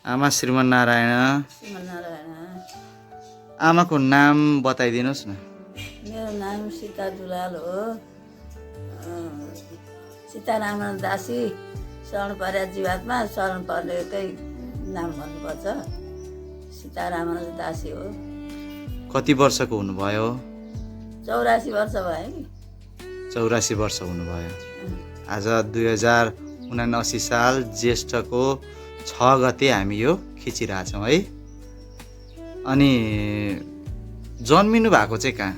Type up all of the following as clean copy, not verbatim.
आमा श्रीमान नारायण। श्रीमन्नारायण। आमाको नाम बताइदिनुहोस् न। मेरो नाम सीता दुलाल हो। सीतारामन दासी शरण पर्या जीवात्मा शरण पर्नेकै नाम भन्नुपर्छ। सीतारामन दासी हो। कति वर्षको हुनुभयो? 84 वर्ष भयो नि। 84 वर्ष हुनुभयो। आज 2079 साल ज्येष्ठको 6 गते हामी यो खिचिरहेछौँ है। अनि जन्मिनु भएको चाहिँ कहाँ?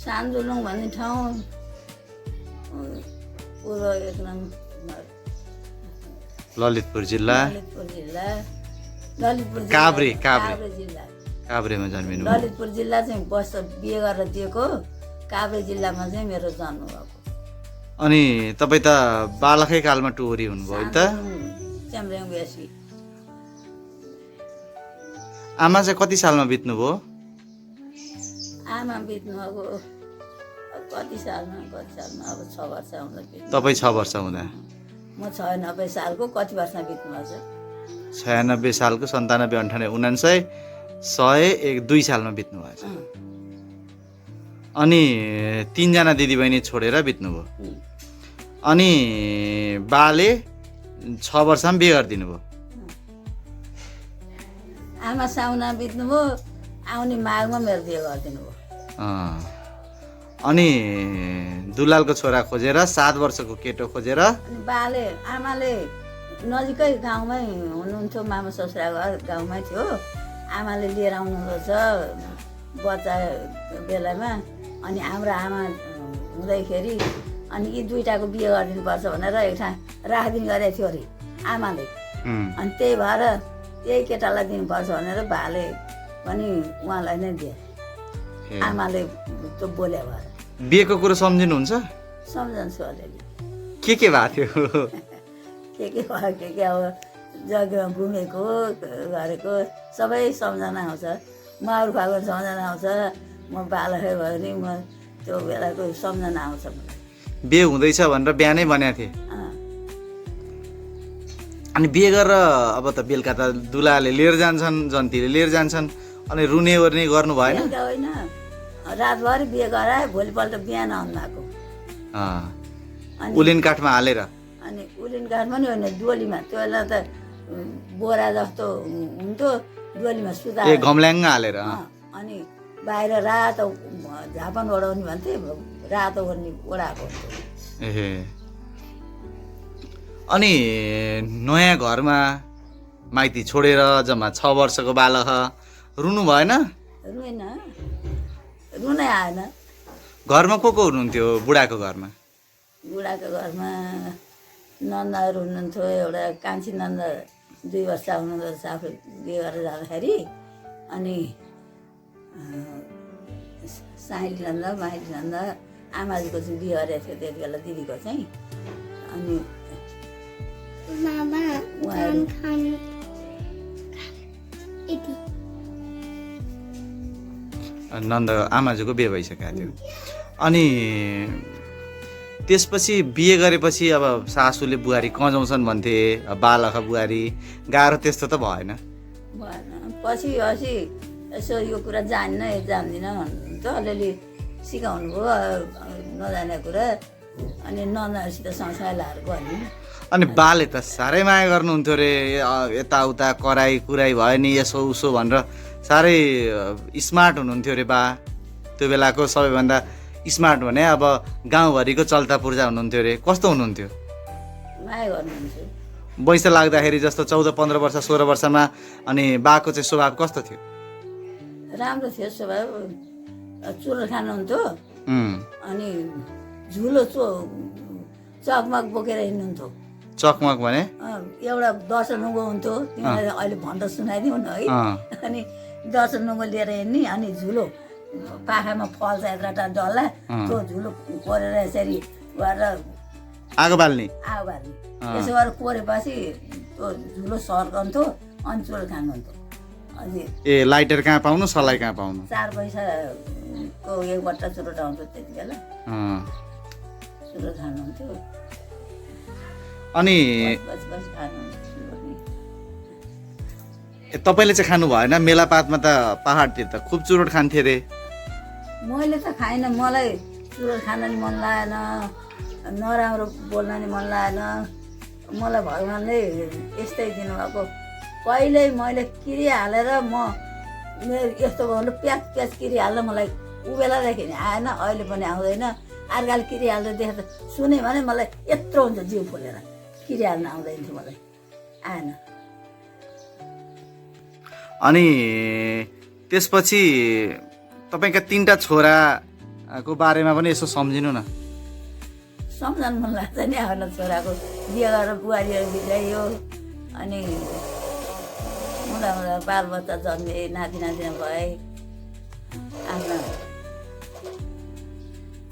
सानजुलुङ भन्ने ठाउँ पूर्व 1 नम्बर ललितपुर जिल्ला ललितपुर जिल्ला काभ्रे जिल्ला। काभ्रेमा जन्मिनु। ललितपुर जिल्ला चाहिँ बिहे गरेर दिएको। काभ्रे जिल्लामा चाहिँ मेरो जन्म भएको। अनि तपाईँ त बालकै कालमा टोरी हुनुभयो नि त। च्याम्रेङ बेसी। आमा चाहिँ कति सालमा बित्नुभयो? आमा बित्नु अब कति सालमा अब 6 वर्ष हुँदा बित्नु। तपाईँ 6 वर्ष हुँदा। म 96 सालको कति वर्षमा बित्नु भएको छ? 96 सालको 97, 98, 99, 100, 2 सालमा बित्नु भएछ। अनि 3 जना दिदीबहिनी छोडेर बित्नुभयो। अनि बाले 6 वर्षमा बिहे गरिदिनु भयो। आमा साउना बित्नुभयो। आउने माघमा मेरो बिहे गरिदिनु भयो। अनि दुलालको छोरा खोजेर 7 वर्षको केटो खोजेर अनि बाले आमाले नजिकै गाउँमै हुनुहुन्थ्यो। मामा ससुरा घर गाउँमै थियो। आमाले लिएर आउनुहुन्छ बच्चा बेलामा। अनि हाम्रो आमा हुँदैखेरि अनि यी दुईटाको बिहे गरिदिनुपर्छ भनेर एक ठाउँ राखिदिनु गरेको थियो अरे आमाले। अनि त्यही भएर त्यही केटालाई दिनुपर्छ भनेर भाले पनि उहाँलाई नै दिए। आमाले त्यो बोले भएर। बिहेको कुरो सम्झिनुहुन्छ? सम्झन्छु अलिअलि। के भएको थियो? के भयो के अब जग्गामा घुमेको गरेको सबै सम्झना आउँछ। म अरू खाएको सम्झना आउँछ। म बालकै भयो नि म त्यो बेलाको सम्झना आउँछ मलाई। बिहे हुँदैछ भनेर बिहानै भनेको थिएँ। अनि बिहे गरेर अब त बेलुका त दुलाले लिएर जान्छन्, जन्तीले लिएर जान्छन्। अनि रुने ओर्ने गर्नु भएन? होइन, रातभरि बिहे गराए भोलिपल्ट बिहान आउनु भएको। उलिन काठमा हालेर? अनि उलिन काठमा नि होइन, डोलीमा। त्यो बेला त बोरा जस्तो हुन्थ्यो, डोलीमा सुता घम्ल्याङ्ग हालेर। अनि बाहिर रातो झापन ओढाउने भन्थे, रातो ओढ्ने ओढाएको हुन्थ्यो। अनि नयाँ घरमा माइती छोडेर जम्मा 6 वर्षको बालक रुनु भएन? रुएन, रुनै आएन। घरमा को हुनुहुन्थ्यो बुढाको घरमा? बुढाको घरमा नन्दहरू हुनुहुन्थ्यो। एउटा कान्छी नन्द 2 वर्ष हुनुहुँदो रहेछ आफू बिहे गरेर जाँदाखेरि। अनि साइली नन्द, माइली नन्द आमाजीको चाहिँ बिहे गरेको थियो त्यति बेला दिदीको चाहिँ। अनि नन्द आमाजीको बिहे भइसकेको थियो। अनि त्यसपछि बिहे गरेपछि अब सासूले बुहारी कजाउँछन् भन्थे, बालक बुहारी गाह्रो त्यस्तो त भएन? पछि यसो यो कुरा जान्दिनँ भन्नुहुन्छ। अलिअलि सिकाउनु भयो नजाने कुरा। अनि नन्दहरूसित सँगसँगै लाएर गऱ्यो। अनि बाले त साह्रै माया गर्नुहुन्थ्यो अरे। यताउता कराई कुराई भयो नि यसो उसो भनेर साह्रै स्मार्ट हुनुहुन्थ्यो अरे बा। त्यो बेलाको सबैभन्दा स्मार्ट भने अब गाउँभरिको चल्ता पूर्जा हुनुहुन्थ्यो अरे। कस्तो हुनुहुन्थ्यो? माया गर्नुहुन्थ्यो। वैश लाग्दाखेरि जस्तो 14, 15 वर्ष, 16 वर्षमा अनि बाको चाहिँ स्वभाव कस्तो थियो? राम्रो थियो स्वभाव। चुरो खानुहुन्थ्यो। अनि झुलो चकमक बोकेर हिँड्नुहुन्थ्यो। चकमक भने? एउटा 10 नुङ्गो हुन्थ्यो। तिमीलाई अहिले भन्न सुनाइदिउँ न है। अनि 10 नुङ्गो लिएर हिँड्ने। अनि झुलो पाखामा फल्छ यत्रटा डल्ला, त्यो झुलो कोरेर यसरी गरेर आगो बाल्ने। यसो गरेर कोरेपछि त्यो झुलो सर्कन्थ्यो। अनि चुरो खानुहुन्थ्यो। ए लाइटर कहाँ पाउनु, सलाई कहाँ पाउनु? 4 पैसाको एक बट्टा चुरोट आउँथ्यो त्यति बेला। चुरोट खानुहुन्थ्यो। अनि तपाईँले चाहिँ खानु भएन? मेलापातमा त पहाडतिर त खुब चुरोट खान्थे रे। मैले त खाइनँ, मलाई चुरोट खान नि मन लागेन, नराम्रो बोल्न नि मन लागेन। मलाई भगवान्ले यस्तै दिनुभएको। कहिल्यै मैले किरी हालेर यस्तो गर्नु प्याज प्याज किरी हाल्दा मलाई ऊ बेलादेखि नि आएन, अहिले पनि आउँदैन। अर्काले किरी हाल्दा देखेर सुन्यो भने मलाई यत्रो हुन्छ जिउ फुलेर, किरी हाल्न आउँदैन थियो, मलाई आएन। अनि त्यसपछि तपाईँका 3टा छोराको बारेमा पनि यसो सम्झिनु न। सम्झाउनु मन लाग्छ नि, आफ्नो छोराको बिहे गरेर बुहारीहरू बिग्राइयो, अनि हुँदा हुँदा बालबच्चा जन्मे, नाति नातिना भए। आफ्नो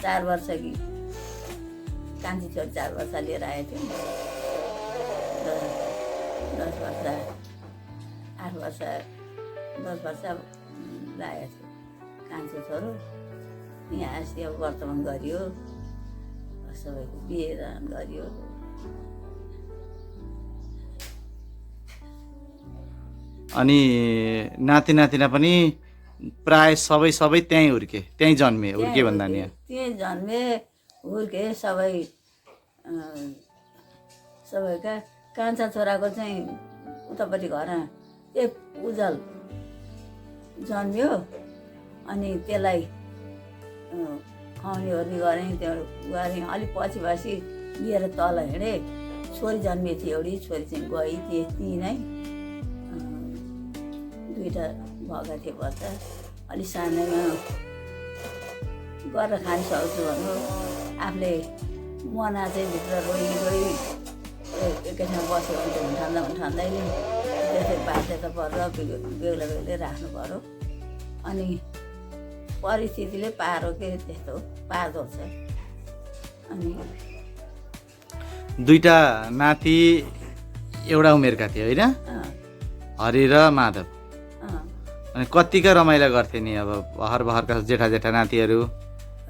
4 वर्ष कि कान्छी छोरी 4 वर्ष लिएर आएको थियो, 10 वर्ष 8 वर्ष 10 वर्ष लागेको थियो कान्छो छोरो। यहाँ आएपछि अब वर्तमान गरियो, सबैको बिहे गरियो। अनि नाति नातिना पनि प्राय सबै त्यहीँ हुर्के, त्यहीँ जन्मे, हुर्के भन्दा नि त्यहीँ जन्मे हुर्के सबै। सबैका कान्छा छोराको चाहिँ उतापट्टि घर उज्जल जन्मियो, अनि त्यसलाई खुवाउने ओर्ने गरेँ, त्यो गरेँ। अलिक पछि लिएर तल हिँडेँ। छोरी जन्मिएको थियो, एउटी छोरी चाहिँ गई, त्यति नै 2टा भएका थिए बच्चा। अलिक सानैमा गरेर खान सक्छु भन्नु, आफूले मना चाहिँ भित्र रोइ एकै ठाउँ बस्यो भने ठान्दैन, त्यसै बाध्य त पर्छ, बेग्लै राख्नु पर्यो। अनि परिस्थितिले पारो के त्यस्तो पार्दो छ। अनि 2टा नाति एउटा उमेरका थिए होइन, हरि र माधव। अनि कतिका रमाइलो गर्थे नि अब भर्खरका जेठा नातिहरू?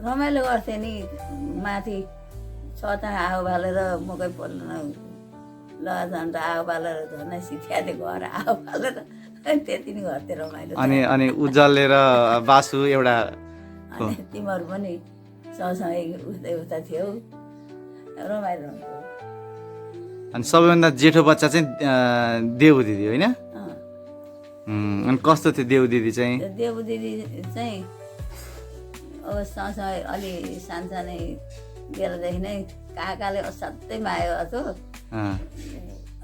रमाइलो गर्थे नि। माथि 6ता आगो बालेर मकै पोल्न लजान र आगो बालेर झन्डै सिध्या थियो, घर आगो बालेर त्यति नै गर्थे रमाइलो। अनि उज्जलले र बासु एउटा, अनि तिमीहरू पनि सँगसँगै उता थियौ, रमाइलो हुन्थ्यो। अनि सबैभन्दा जेठो बच्चा चाहिँ देउ दिदी होइन? अनि कस्तो थियो देउ दिदी चाहिँ? देउ दिदी चाहिँ अब सँगसँगै अलि सानसानै बेलादेखि नै काकाले असाध्यै माया गर्थ्यो।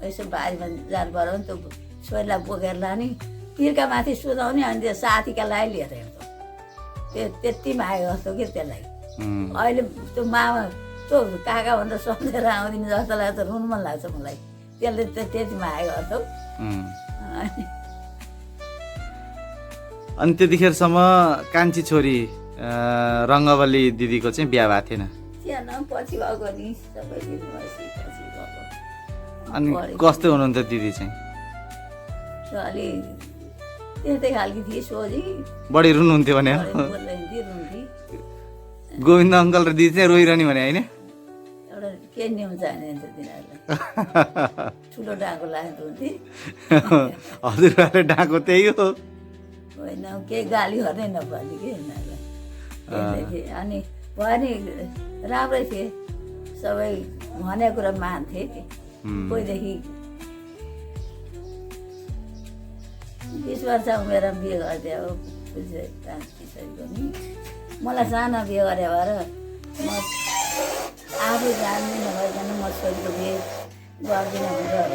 यसो बारीमा जानु पर्यो भने त्यो छोरीलाई बोकेर लाने, तिर्का माथि सुधाउने, अनि त्यो साथीका लागि लिएर हिँड्थ्यो। त्यति माया गर्थ्यो कि त्यसलाई। अहिले त्यो मामा त्यो काका भनेर सम्झेर आउँदिन जस्तो लाग्छ, रुनु मन लाग्छ मलाई। त्यसले त्यति माया गर्थ्यो। अनि त्यतिखेरसम्म कान्छी छोरी रङ्गवली दिदीको चाहिँ बिहा भएको थिएन? पछि भएको नि, सबै दिदी पछि भएको। अनि कस्तो हुनुहुन्थ्यो दिदी चाहिँ? अलि त्यस्तै खालकी थिए, सोझी। बढी रुनुहुन्थ्यो भने? गोविन्द अङ्कल र दिदी चाहिँ रोइरहने भने होइन? एउटा के नियम चाहिने तिनीहरूलाई, ठुलो डाँको लाग्दो हुन्थे। हजुरबाले डाँको त्यही हो होइन, केही गाली गर्नै नपर्ने कि यिनीहरूलाई। अनि भयो नि, राम्रै थिए सबै, भनेको कुरा मान्थे। कोहीदेखि 20 वर्ष उमेरमा बिहे गरिदियो हो छोरीको नि। मलाई सानो बिहे गरे भएर म आफू जान्दिनँ, नभइकन म छोरीको बिहे गर्दिनँ भनेर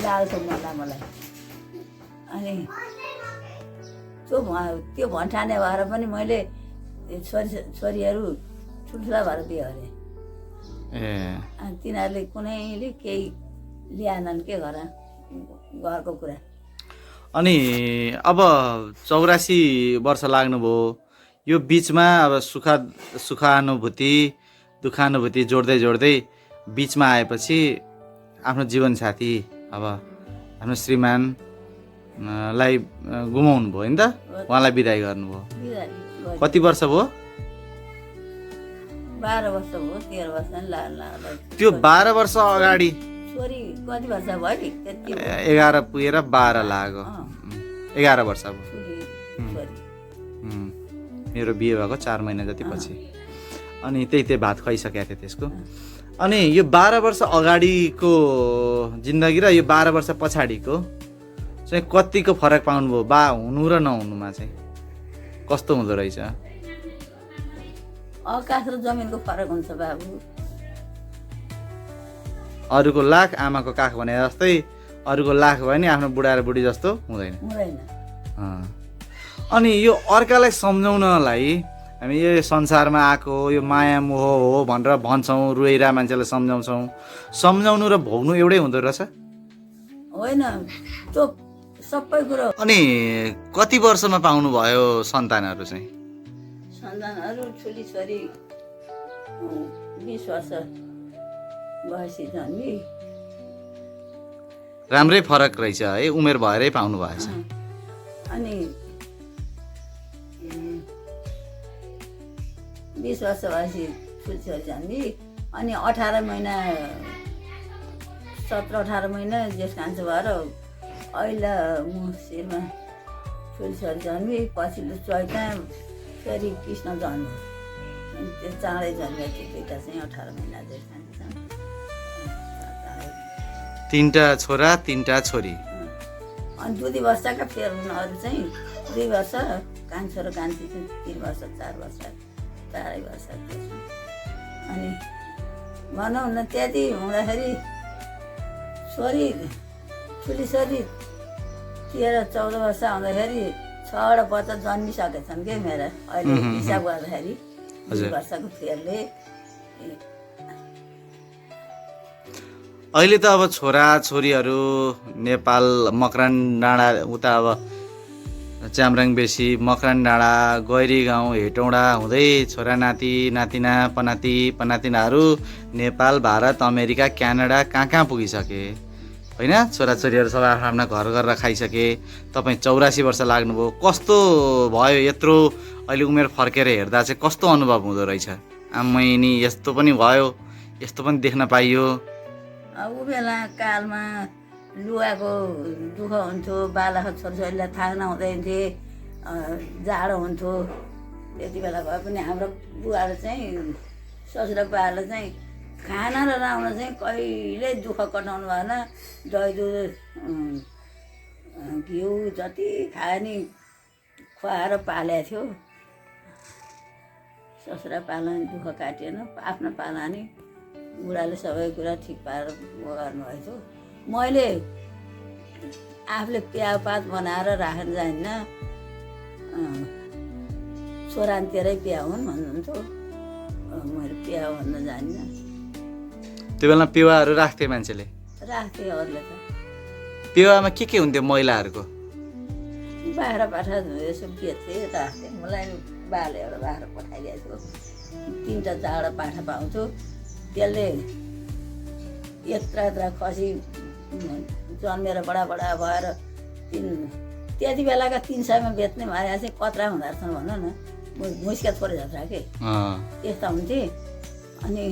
लाग्थ्यो मलाई। अनि त्यो भन्ठाने भएर पनि मैले छोरीहरू ठुल्ठुला भएर बिहे गरेँ। अनि तिनीहरूले कुनैले केही ल्याएनन् के घरको कुरा। अनि अब 84 वर्ष लाग्नुभयो, यो बिचमा अब सुखानुभूति दुखानुभूति जोड्दै बिचमा आएपछि आफ्नो जीवनसाथी अब आफ्नो श्रीमान लाई गुमाउनु भयो नि त, उहाँलाई बिदाई गर्नुभयो। कति वर्ष भयो? 12 वर्ष भयो, 13 वर्ष त्यो 12 वर्ष अगाडि छोरी कति वर्ष भयो नि, 11 पुगेर 12 लाग्यो। 11 वर्ष अब ठुली छोरी मेरो बिहे भएको 4 महिना जति पछि अनि त्यही भात खुवाइसकेको थिएँ त्यसको अनि यो 12 वर्ष अगाडिको जिन्दगी र यो 12 वर्ष पछाडिको चाहिँ कतिको फरक पाउनुभयो बा हुनु र नहुनुमा चाहिँ कस्तो हुँदो रहेछ आकाश र जमिनको फरक हुन्छ बाबु अरूको लाख आमाको काख भने जस्तै अरूको लाख भयो नि आफ्नो बुढा र बुढी जस्तो हुँदैन अनि यो अर्कालाई सम्झाउनलाई हामी यो संसारमा आएको यो माया मोह हो भनेर भन्छौँ रोइरा मान्छेलाई सम्झाउनु र भोग्नु एउटै हुँदो रहेछ होइन त्यो सबै कुरो अनि कति वर्षमा पाउनु भयो सन्तानहरू चाहिँ सन्तानहरू ठुली छोरी 20 वर्ष भएपछि जन्मी राम्रै फरक रहेछ है उमेर भएरै पाउनु भएछ अनि 20 वर्ष भएपछि ठुली छोरी जन्मी अनि 18 महिना 17-18 महिना जेठ कान्छो भएर अहिले मुसिरमा ठुली छोरी जन्मी पछिल्लो चैता फेरि कृष्ण जन्म त्यो चाँडै जन्मेको दुईवटा चाहिँ 18 महिना जेठ कान्छो छ 3टा छोरा 3टा छोरी अनि 2 वर्षका फेर उनीहरू चाहिँ 2 वर्ष कान्छो र कान्छी चाहिँ 3 वर्ष 4 वर्ष 4 वर्ष अनि भनौँ न त्यति हुँदाखेरि छोरी ठुली छोरी 13-14 वर्ष आउँदाखेरि 6वटा बच्चा जन्मिसकेछन् कि मेरो अहिले हिसाब गर्दाखेरि 2 वर्षको फेरले अहिले त अब छोरा छोरीहरू नेपाल मकरान डाँडा उता अब च्याम्राङ बेसी मकरान डाँडा गैरी गाउँ हेटौँडा हुँदै छोरा नाति नातिना पनातिनाहरू नेपाल भारत अमेरिका क्यानाडा कहाँ पुगिसके होइन छोराछोरीहरू सबै आफ्ना घर गरेर खाइसके तपाईँ 84 वर्ष लाग्नुभयो कस्तो भयो यत्रो अहिले उमेर फर्केर हेर्दा चाहिँ कस्तो अनुभव हुँदो रहेछ आम्मै नि यस्तो पनि भयो यस्तो पनि देख्न पाइयो ऊ बेला कालमा लुगाको दुःख हुन्थ्यो बालाको छोरीछोरीलाई थाहा नहुँदैन्थे जाडो हुन्थ्यो त्यति बेला भए पनि हाम्रो बुवाहरू चाहिँ ससुरा बुवाहरूले चाहिँ खाना र लाउन चाहिँ कहिल्यै दुःख कटाउनु भएन दही दुध घिउ जति खायो नि खुवाएर पालेको थियो ससुरा पाल्दा नि दुःख काटिएन आफ्नो पाल्दा नि बुढाले सबै कुरा ठिक पारेर गर्नुभएको थियो मैले आफूले प्याउपात बनाएर राखेर जान्न छोरान्तिरै प्याउ हुन् भन्नुहुन्थ्यो मैले प्याउ भन्न जान्न त्यो बेला पेवाहरू राख्थे मान्छेले राख्थे अरूले त पेवामा के हुन्थ्यो महिलाहरूको बाख्रा पाठा यसो बेच्थे राख्थे मलाई बाले एउटा बाख्रा पठाइदिएको थियो 3टा 4वटा पाठा पाउँथ्यो त्यसले यत्रा खसी जन्मेर बडा भएर त्यति बेलाका 300मा बेच्ने मारे चाहिँ कत्रा हुँदो रहेछन् भन न मुस्का छोरे जत्रा के त्यस्ता हुन्थे अनि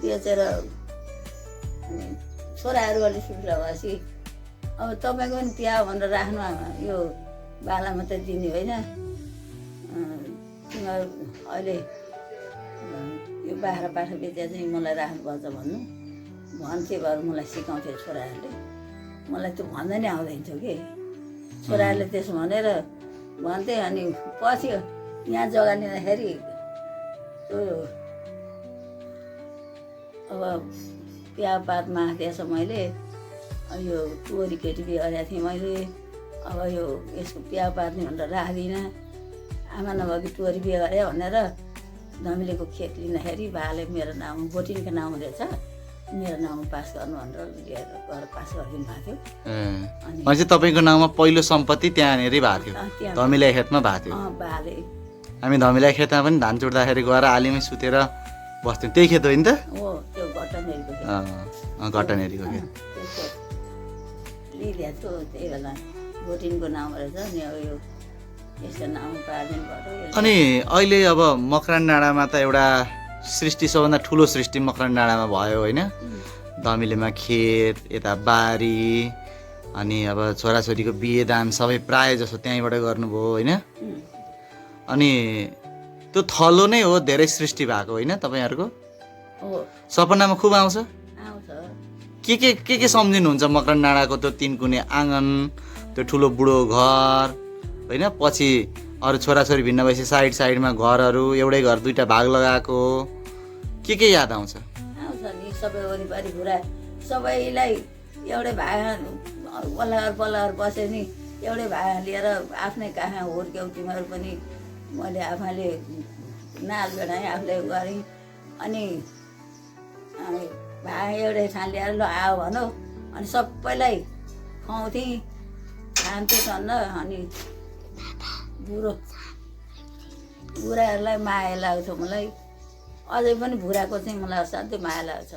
बेचेर छोराहरू अलिक सुक्ला भएपछि अब तपाईँको पनि प्याउ भनेर राख्नु यो बाला मात्रै दिने होइन तिमीहरू अहिले यो बाख्रा पाठा बेचेर चाहिँ मलाई राख्नुपर्छ भन्नु भन्थे भएर मलाई सिकाउँथे छोराहरूले मलाई त्यो भन्दा नै आउँदैन थियो कि छोराहरूले त्यसो भनेर भन्थे अनि पछि यहाँ जग्गा लिँदाखेरि त्यो अब प्यापात माथेछ मैले यो टोरी केटी बिहे गरेको थिएँ मैले अब यो यसको प्यापात नि भनेर राख्दिनँ आमा नभएकी टोरी बिहे गरे भनेर धमिलेको खेत लिँदाखेरि बाले मेरो नाम बोटिनको नाम रहेछ मेरो नाम पास गर्नु भनेर लिएर गएर पास गरिदिनु भएको थियो अनि तपाईँको नाममा पहिलो सम्पत्ति त्यहाँनिर भएको थियो धमिला खेतमा भएको थियो बाले हामी धमिला खेतमा पनि धान चुड्दाखेरि गएर आलीमै सुतेर बस्थ्यौँ त्यही खेत हो नि त हो त्यो घटनेरीको खेत घटनेरीको खेत लिइदिएको थियो त्यही बेला बोटिनको नाम रहेछ नि अब यो यसको नाम पारिदिनु पर्यो अनि अहिले अब मकरान डाँडामा त एउटा सृष्टि सबभन्दा ठुलो सृष्टि मकरान डाँडामा भयो होइन धमिलेमा खेत यता बारी अनि अब छोराछोरीको बिहे दान सबै प्रायः जसो त्यहीँबाट गर्नुभयो होइन अनि त्यो थलो नै हो धेरै सृष्टि भएको होइन तपाईँहरूको हो सपनामा खुब आउँछ आउँछ के सम्झिनुहुन्छ मकरन डाँडाको त्यो तीन कुने आँगन त्यो ठुलो बुढो घर होइन पछि अरू छोराछोरी भिन्न भएपछि साइडमा घरहरू एउटै घर दुईवटा भाग लगाएको के याद आउँछ आउँछ नि सबै वरिपरि कुरा सबैलाई एउटै भाग पल्लाहरू बसे नि एउटै भाग लिएर आफ्नै कहाँ हुर्क्यौ तिमीहरू पनि मैले आफैले नाल बेडाएँ आफूले गरेँ अनि भाग एउटै ठाउँ ल्याएर ल आयो भनौँ अनि सबैलाई खुवाउँथेँ खान्थेँ टन्न अनि बुढाहरूलाई माया लाग्छ मलाई अझै पनि बुढाको चाहिँ मलाई असाध्यै माया लाग्छ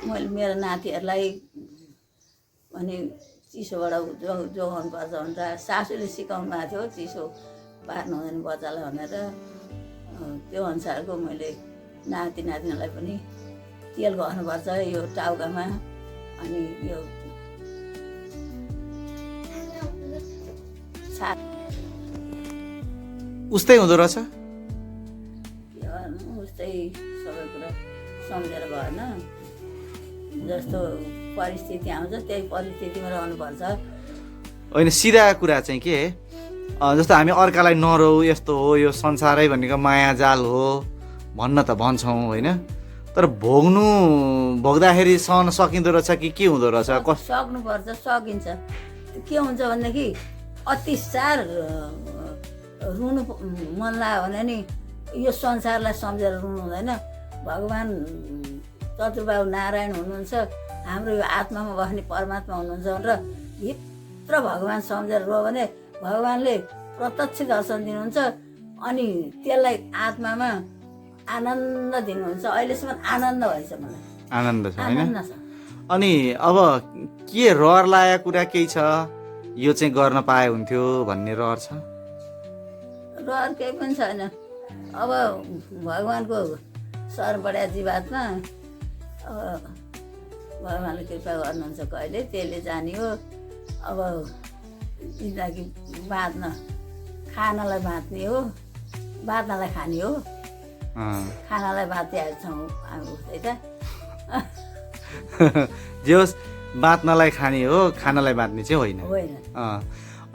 मैले मेरो नातिहरूलाई अनि चिसोबाट जोगाउनु पर्छ भनेर सासूले सिकाउनु भएको थियो चिसो पार्नु हुँदैन बच्चालाई भनेर त्यो अनुसारको मैले नातिनीलाई पनि तेल गर्नुपर्छ यो टाउकामा अनि यो उस्तै हुँदो रहेछ के गर्नु उस्तै सबै कुरा सम्झेर भएन जस्तो परिस्थिति आउँछ त्यही परिस्थितिमा रहनुपर्छ होइन सिधा कुरा चाहिँ के जस्तो हामी अर्कालाई नरौ यस्तो हो यो संसारै भनेको माया जाल हो भन्न त भन्छौँ होइन तर भोग्दाखेरि सहन सकिँदो रहेछ कि के हुँदो रहेछ सक्नुपर्छ सकिन्छ के हुन्छ भनेदेखि अतिसार रुनु मन लाग्यो भने नि यो संसारलाई सम्झेर रुनु हुँदैन भगवान् चतुर्बाहु नारायण हुनुहुन्छ हाम्रो यो आत्मामा बस्ने परमात्मा हुनुहुन्छ भनेर भित्र भगवान् सम्झेर रो भने भगवान्ले प्रत्यक्ष दर्शन दिनुहुन्छ अनि त्यसलाई आत्मामा आनन्द दिनुहुन्छ अहिलेसम्म आनन्द भएछ मलाई आनन्द छ होइन आनन्द छ अनि अब के रहर लागेको कुरा केही छ यो चाहिँ गर्न पाए हुन्थ्यो भन्ने रहर छ रहर केही पनि छैन अब भगवान्को शरणपड्या जीवात्मा भगवान्ले कृपा गर्नुहुन्छ कहिले त्यसले जाने हो अब जिन्दगी बाँच्न खानालाई बाँच्ने हो बाँच्नलाई खाने हो खानालाई बाँचिरहेको छौँ हामी उस्तै त जे होस् बाँच्नलाई खाने हो खानालाई बाँच्ने चाहिँ होइन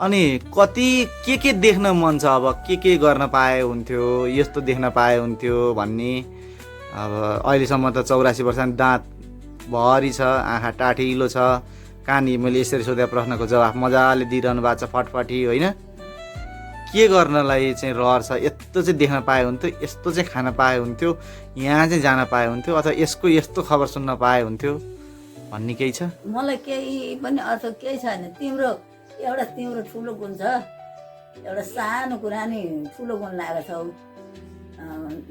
अनि कति के देख्न मन छ अब के गर्न पाए हुन्थ्यो यस्तो देख्न पाए हुन्थ्यो भन्ने अब अहिलेसम्म त 84 वर्ष दाँत भरि छ आँखा टाठिलो छ कहाँनिर मैले यसरी सोधेको प्रश्नको जवाफ मजाले दिइरहनु भएको छ फटफटी होइन के गर्नलाई चाहिँ रहर छ यस्तो चाहिँ देख्न पाए हुन्थ्यो यस्तो चाहिँ खान पाए हुन्थ्यो यहाँ चाहिँ जान पाए हुन्थ्यो अथवा यसको यस्तो खबर सुन्न पाए हुन्थ्यो भन्ने केही छ मलाई केही पनि अर्थ केही छैन तिम्रो ठुलो गुण छ एउटा सानो कुरा नि ठुलो गुण लागेको छौ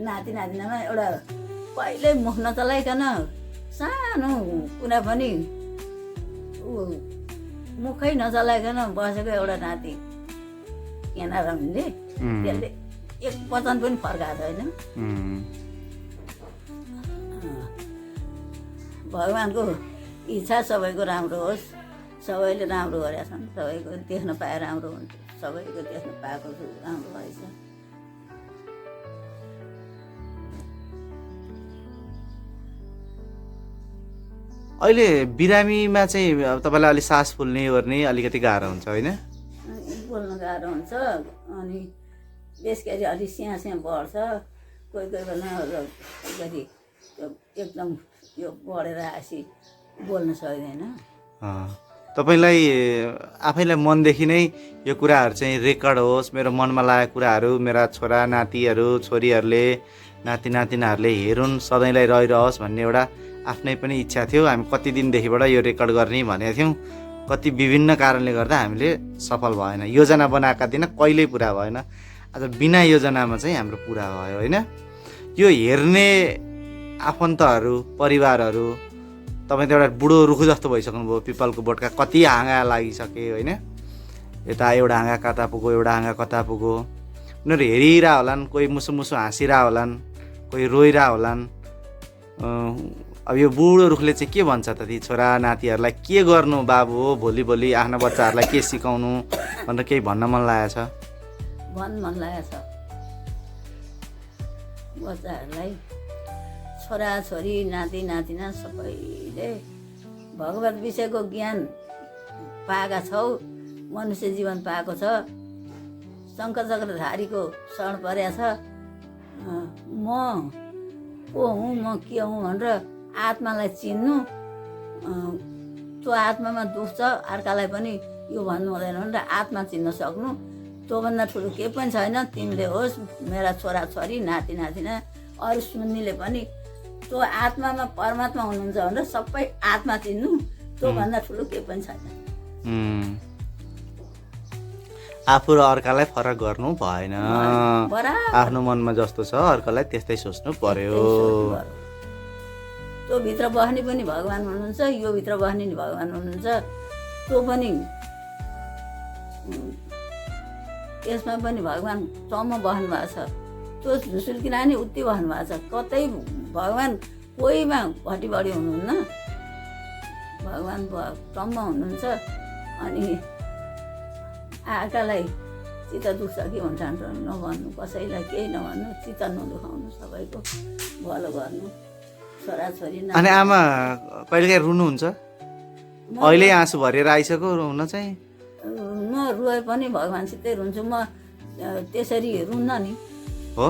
नातिनामा एउटा कहिल्यै मुख नचलाइकन सानो कुरा पनि मुखै नचलाइकन बसेको एउटा नाति यहाँ रमिले त्यसले एक वचन पनि फर्काएको छैन भगवान्को इच्छा सबैको राम्रो होस् सबैले राम्रो गरेका छन् सबैको देख्न पाए राम्रो हुन्छ सबैको देख्न पाएको राम्रो भएछ अहिले बिरामीमा चाहिँ तपाईँलाई अलिक सास फुल्ने ओर्ने अलिकति गाह्रो हुन्छ होइन बोल्न गाह्रो हुन्छ अनि बेस गरी अलिक स्याहाँ बढ्छ कोही बेला अलिकति एकदम यो बढेर आएपछि बोल्न सक्दैन तपाईँलाई आफैलाई मनदेखि नै यो कुराहरू चाहिँ रेकर्ड होस् मेरो मनमा लागेको कुराहरू मेरा छोरा नातिहरू छोरीहरूले नातिनाहरूले हेरुन् सधैँलाई रहिरहोस् भन्ने एउटा आफ्नै पनि इच्छा थियो हामी कति दिनदेखिबाट यो रेकर्ड गर्ने भनेको थियौँ कति विभिन्न कारणले गर्दा हामीले सफल भएन योजना बनाएका दिन कहिल्यै पुरा भएन आज बिना योजनामा चाहिँ हाम्रो पुरा भयो होइन यो हेर्ने आफन्तहरू परिवारहरू तपाईँ त एउटा बुढो रुखो जस्तो भइसक्नुभयो पिपलको बोटका कति हाँगा लागिसके होइन यता एउटा हाँगा कता पुग्यो एउटा हाँगा कता पुग्यो उनीहरू हेरिरह होलान् कोही मुसु मुसु हाँसिरह होलान् कोही रोइरह होलान् अब यो बुढो रुखले चाहिँ के भन्छ त ती छोरा नातिहरूलाई के गर्नु बाबु हो भोलि भोलि आफ्नो बच्चाहरूलाई के सिकाउनु भनेर केही भन्न मन लागेको छ? मन लागेको छ बच्चाहरूलाई। छोराछोरी नाति नातिना सबैले भगवत विषयको ज्ञान पाएका छौ, मनुष्य जीवन पाएको छ, शङ्कर चक्रधारीको शरण परेको छ। म को हुँ, म के हुँ भनेर आत्मालाई चिन्नु, त्यो आत्मामा दुख छ अर्कालाई पनि यो भन्नु हुँदैन भनेर आत्मा चिन्न सक्नु, त्योभन्दा ठुलो केही पनि छैन। तिमीले होस्, मेरा छोराछोरी नाति नातिना अरू सुन्नेले पनि त्यो आत्मामा परमात्मा हुनुहुन्छ भनेर सबै आत्मा चिन्नु, त्योभन्दा ठुलो केही पनि छैन। आफू र अर्कालाई फरक गर्नु भएन, आफ्नो मनमा जस्तो छ अर्कालाई त्यस्तै सोच्नु पर्यो। त्यो भित्र बस्ने पनि भगवान् हुनुहुन्छ, यो भित्र बस्ने नि भगवान् हुनुहुन्छ, त्यो पनि यसमा पनि भगवान् टम्म बस्नु भएको छ। त्यो झुसुल्किना नि उति बस्नु भएको छ। कतै भगवान् कोहीमा घटी बढी हुनुहुन्न, भगवान् टम्म हुनुहुन्छ। अनि अर्कालाई चित्त दुख्छ कि हुन्छ नभन्नु, कसैलाई केही नभन्नु, चित्त नदुखाउनु, सबैको भलो गर्नु। छोराछोरी अनि आमा कहिलेकाहीँ रुनुहुन्छ? अहिले आँसु भरेर आइसक्यो रुन चाहिँ? म रुए पनि भगवान्सितै रुन्छु, म त्यसरी रुन्न नि। हो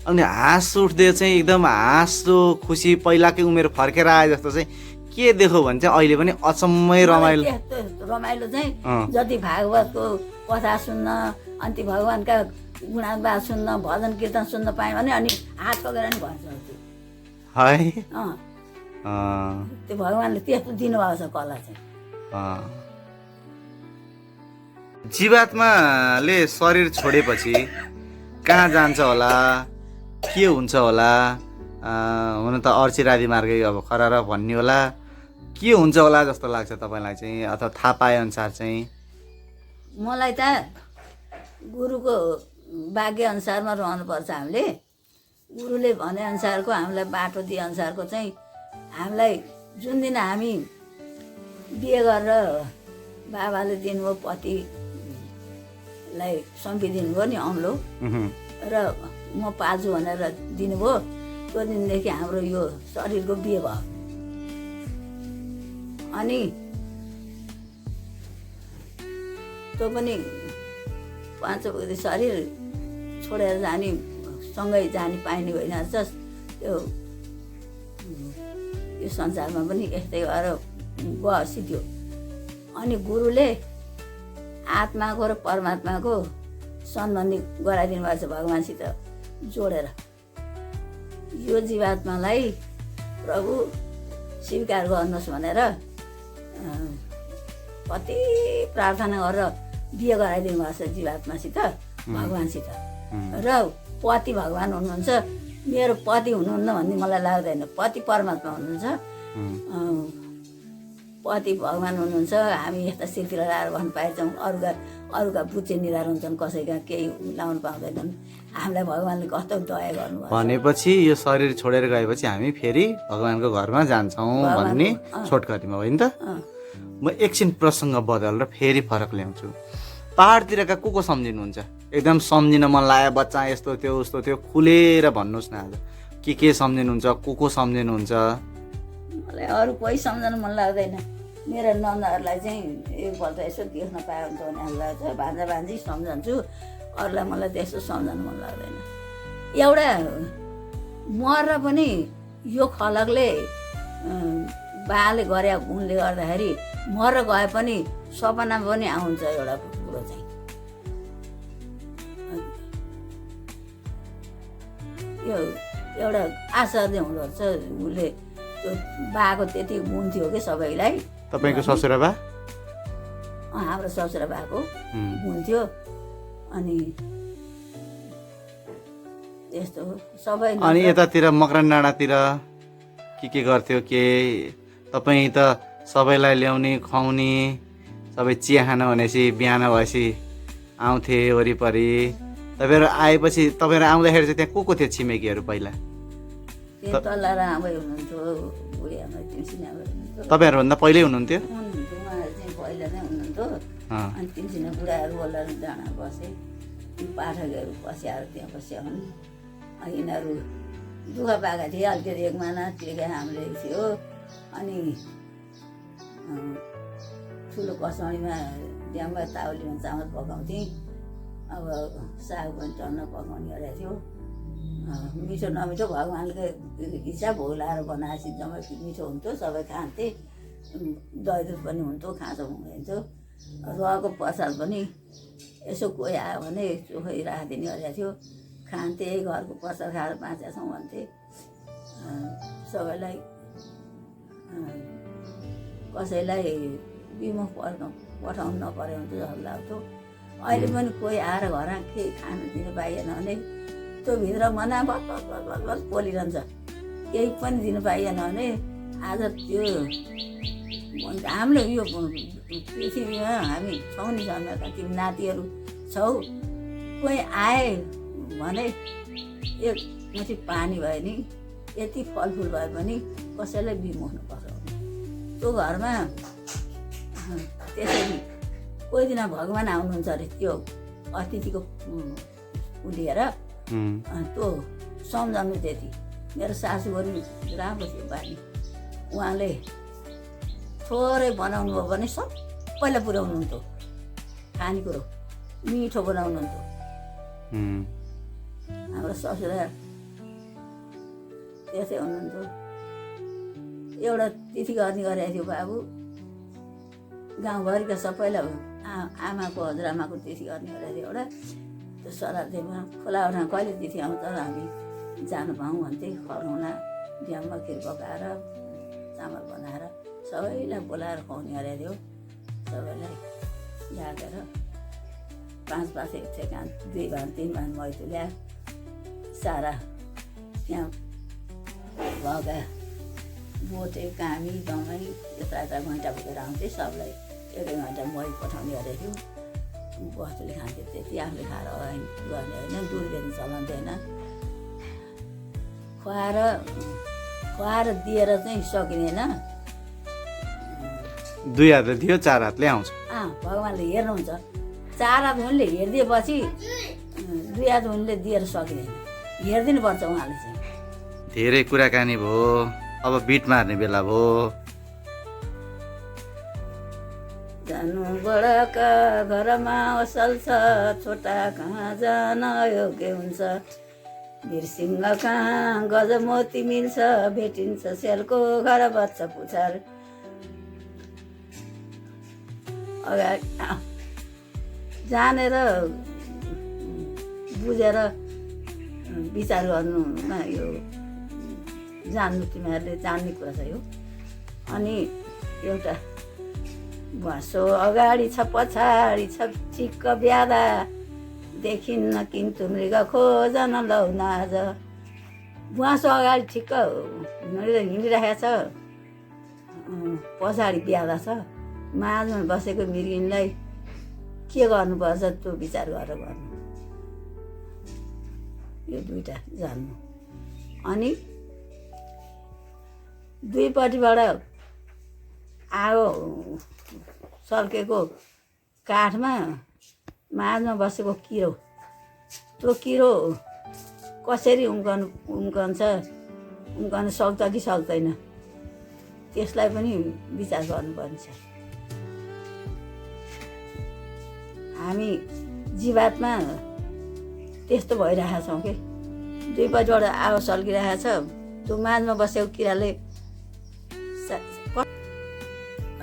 अनि हाँस उठ्दै चाहिँ एकदम हाँसो खुसी पहिलाकै उमेर फर्केर आए जस्तो चाहिँ के देखो भने चाहिँ अहिले पनि अचम्मै रमाइलो रमाइलो चाहिँ जति भागवतको कथा सुन्न, अनि भगवान्का गुणाबाद सुन्न, भजन कीर्तन सुन्न पाएँ भने अनि हात पकेर नि भन्छ है। त्यो भगवान्ले त्यस्तो दिनुभएको छ कला चाहिँ। जीवात्माले शरीर छोडेपछि कहाँ जान्छ होला, के हुन्छ होला? हुन त अर्चिरादी मार्गै अब खरा र भन्ने होला, के हुन्छ होला जस्तो लाग्छ तपाईँलाई चाहिँ, अथवा थाहा पाए अनुसार चाहिँ? मलाई त गुरुको भाग्य अनुसारमा रहनुपर्छ। हामीले गुरुले भने अनुसारको, हामीलाई बाटो दिए अनुसारको चाहिँ हामीलाई जुन दिन हामी बिहे गरेर बाबाले दिनुभयो, पतिलाई सुम्पिदिनुभयो नि औँलो र म पाल्छु भनेर दिनुभयो, त्यो दिनदेखि हाम्रो यो शरीरको बिहे भयो। अनि त्यो पनि पाँचौँ बजी शरीर छोडेर जाने, सँगै जाने पाइने होइन रहेछ। त्यो यो संसारमा पनि यस्तै भएर सिद्धियो। अनि गुरुले आत्माको र परमात्माको सम्बन्धी गराइदिनु भएको छ भगवान्सित जोडेर। यो जीवात्मालाई प्रभु स्वीकार गर्नुहोस् भनेर कति प्रार्थना गरेर बिहे गराइदिनु भएको छ जीवात्मासित, भगवान्सित। र पति भगवान् हुनुहुन्छ, मेरो पति हुनुहुन्न भन्ने मलाई लाग्दैन। पति परमात्मा हुनुहुन्छ, पति भगवान् हुनुहुन्छ। हामी यस्ता शिरतिर लाएर भन्नु पाएछौँ, अरूका बुच्चे निधार हुन्छन्, कसैका केही लाउनु पाउँदैनन्। हामीलाई भगवान्ले कस्तो दया गर्नुभयो भनेपछि यो शरीर छोडेर गएपछि हामी फेरि भगवान्को घरमा जान्छौँ भन्ने छोटकरीमा होइन त? म एकछिन प्रसङ्ग बदलेर फेरि फरक ल्याउँछु। पाहाडतिरका को सम्झिनुहुन्छ? एकदम सम्झिन मन लाग्यो, बच्चा यस्तो थियो उस्तो थियो, खुलेर भन्नुहोस् न। आज के सम्झिनुहुन्छ, को सम्झिनुहुन्छ? मलाई अरू कोही सम्झनु मन लाग्दैन। मेरो नन्दहरूलाई चाहिँ एकपल्ट यसो देख्न पाए हुन्छ भने हामीलाई चाहिँ भान्जा भान्जी सम्झन्छु, अरूलाई मलाई त्यस्तो सम्झनु मन लाग्दैन। एउटा मरेर पनि यो खलकले बाले गरे गुणले गर्दाखेरि मरेर गए पनि सपना पनि आउँछ एउटा कुरो चाहिँ। यो एउटा आश्चर्य हुँदो रहेछ। उसले त्यो बाको त्यति गुण थियो कि सबैलाई। तपाईँको ससुरा बा? हाम्रो ससुरा बाको गुण थियो। अनि त्यस्तो सबै। अनि यतातिर मकरान डाँडातिर के गर्थ्यो? के तपाईँ त सबैलाई ल्याउने खुवाउने, सबै चिया खान भनेपछि बिहान भएपछि आउँथे वरिपरि। तपाईँहरू आएपछि, तपाईँहरू आउँदाखेरि चाहिँ त्यहाँ को थियो छिमेकीहरू? पहिला त्यो तल्ला आमै हुनुहुन्थ्यो बुढी आमा तिनसिना आमा हुनुहुन्थ्यो तपाईँहरूभन्दा पहिल्यै हुनुहुन्थ्यो उहाँहरू चाहिँ पहिला नै हुनुहुन्थ्यो अँ, अनि तिनसिना बुढाहरू बोलाएर डाँडा बसे ती पाठकहरू पछि आएर त्यहाँ बस्या हुन् अनि यिनीहरू दुःख पाएका थिए अलिकति एक महिना तिर्खा हामीले थियो अनि ठुलो कसौडीमा ड्याममा ताउलीमा चामल पकाउँथेँ अब साग पनि टन्न पकाउने गरेको थियो मिठो नमिठो भगवान्कै हिसाब हो लाएर बनाएपछि जम्मै मिठो हुन्थ्यो सबै खान्थे दही दुध पनि हुन्थ्यो खाँचो हुन्थ्यो रहेको प्रसाद पनि यसो कोही आयो भने चोखै राखिदिने गरेको थियो खान्थे घरको प्रसाद खाएर बाँचेका छौँ भन्थे सबैलाई कसैलाई बिमुख पठाउनु नपऱ्यो भने चाहिँ झन् लाग्थ्यो अहिले पनि कोही आएर घरमा केही खानु दिनु पाइएन भने त्यो भित्र मना बस बस बस बस बस पोलिरहन्छ केही पनि दिनु पाइएन भने आज त्यो हामीले यो पृथ्वीमा हामी छौँ नि जन्मेका तिमी नातिहरू छौ कोही आए भने एक मुठी पानी भयो नि यति फलफुल भए पनि कसैलाई बिमुख नपठाउनु त्यो घरमा त्यसरी कोही दिन भगवान् आउनुहुन्छ अरे त्यो अतिथिको उलिएर त्यो सम्झाउनु त्यति मेरो सासू पनि राम्रो थियो बानी उहाँले थोरै बनाउनु हो भने सबैलाई पुर्याउनुहुन्थ्यो खानेकुरो मिठो बनाउनुहुन्थ्यो हाम्रो ससुरा त्यसै हुनुहुन्थ्यो एउटा तिथि गर्ने गरेको थियो बाबु गाउँभरिका सबैलाई आमाको हजुरआमाको तिथि गर्ने गरेको थियो एउटा त्यो सराधेमा खोलाउना कहिले तिथि आउँछ हामी जानु पाऊँ भन्थे खनाउना ड्याममा खिर पकाएर चामल बनाएर सबैलाई बोलाएर खुवाउने गरेको थियो सबैलाई यादेर 5 एक ठेकान 2 भान 3 भान मैतो ल्या सारा त्यहाँ भएका बोटे कामी दमाई यता यता घन्टा बोकेर आउँथे सबलाई 1 घन्टा मै पठाउने गरेको थियो बस्तुले खान्थ्यो त्यति आफूले खाएर गर्ने होइन दुध बेच्नु चलन थिएन खुवाएर दिएर चाहिँ सकिँदैन 2 हातले दियो 4 हातले आउँछ भगवान्ले हेर्नुहुन्छ 4 हात हुनेले हेरिदिएपछि 2 हात हुनेले दिएर सकिँदैन हेरिदिनु पर्छ उहाँले चाहिँ धेरै कुराकानी भयो अब बिट मार्ने बेला भयो जानु बडाका घरमा असल छ छोटा कहाँ जान योग्य हुन्छ वीरसिंह कहाँ गजमोती मिल्छ भेटिन्छ सेलको घर बच्चा पुछार अगाडि जानेर बुझेर विचार गर्नुमा यो जान्नु तिमीहरूले जान्ने कुरा छ यो अनि एउटा भसो अगाडि छ पछाडि छ चिक्क ब्यादा देखिन्न किन्तु मृग खोजन लौन आज बुवासो अगाडि ठिक्क हिँडिरहेको छ पछाडि ब्यादा छ माझमा बसेको मृगिनलाई के गर्नुपर्छ त्यो विचार गरेर गर्नु यो 2टा जान्नु अनि दुईपट्टिबाट आगो सल्केको काठमा माझमा बसेको किरो त्यो किरो कसरी उम्कन सक्छ कि सक्दैन त्यसलाई पनि विचार गर्नुपर्ने छ हामी जीवात्मा त्यस्तो भइरहेका छौँ कि दुईपट्टिबाट आगो सल्किरहेको छ त्यो माझमा बसेको किराले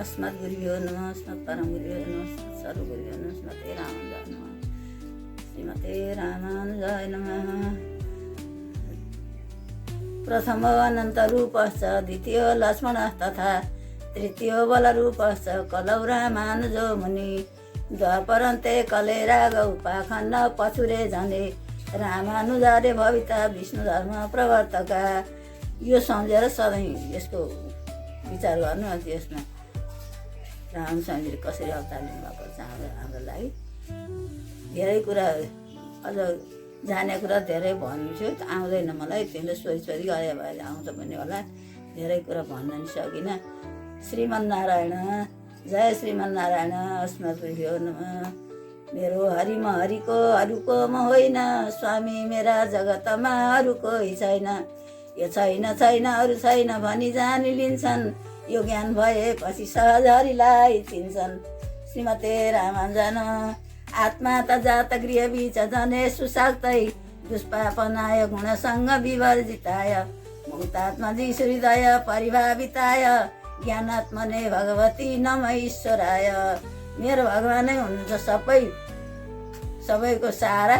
अस्मत् गुरुभ्यो नमः अस्मत् परम गुरुभ्यो नमः सर्व गुरुभ्यो नमः श्रीमते रामानुजाय नमः श्रीमते रामानुजाय नमः प्रथमो अनन्तरूपश्च द्वितीयो लक्ष्मणः तथा तृतीयो बलरूपश्च कलौ रामानुजो मुनि द्वापरन्ते कले राघव पाखण्ड पछुरे झने रामानुजारे भविता विष्णु धर्म प्रवर्तका यो सम्झेर सधैँ यसको विचार गर्नु त्यसमा रामचन्द्रले कसरी अवतार लिनुभएको छ हाम्रो लागि धेरै कुरा अझ जाने कुरा धेरै भन्छु आउँदैन मलाई तिमीले सोधी गरे भए आउँछ पनि होला धेरै कुरा भन्न नि सकिनँ श्रीमन्नारायण जय श्रीमन्नारायण अस्मद्गुरुभ्यो नमः मेरो हरिम हरिको अरूको म होइन स्वामी मेरा जगतमा अरू कोही छैन यो छैन छैन अरू छैन भनी जानी लिन्छन् यो ज्ञान भएपछि सहज हरिलाई चिन्छन् श्रीमते रामानुजन आत्मा त जात गृह बीच जने सुसाक्तै दुष्पापनाय गुणसँग विवर्जिताय मुक्तात्मा जीशु हृदय परिभाविताय ज्ञानात्मने भगवती नम ईश्वराय मेरो भगवानै हुनुहुन्छ सबैको सारा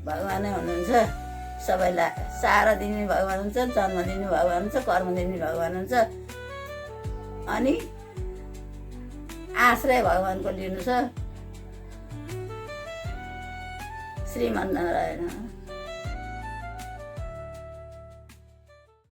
भगवानै हुनुहुन्छ सबैलाई सारा दिने भगवान हुन्छ जन्म दिने भगवान हुन्छ कर्म दिने भगवान हुन्छ अनि आश्रय भगवानको लिनु छ श्रीमन्नारायण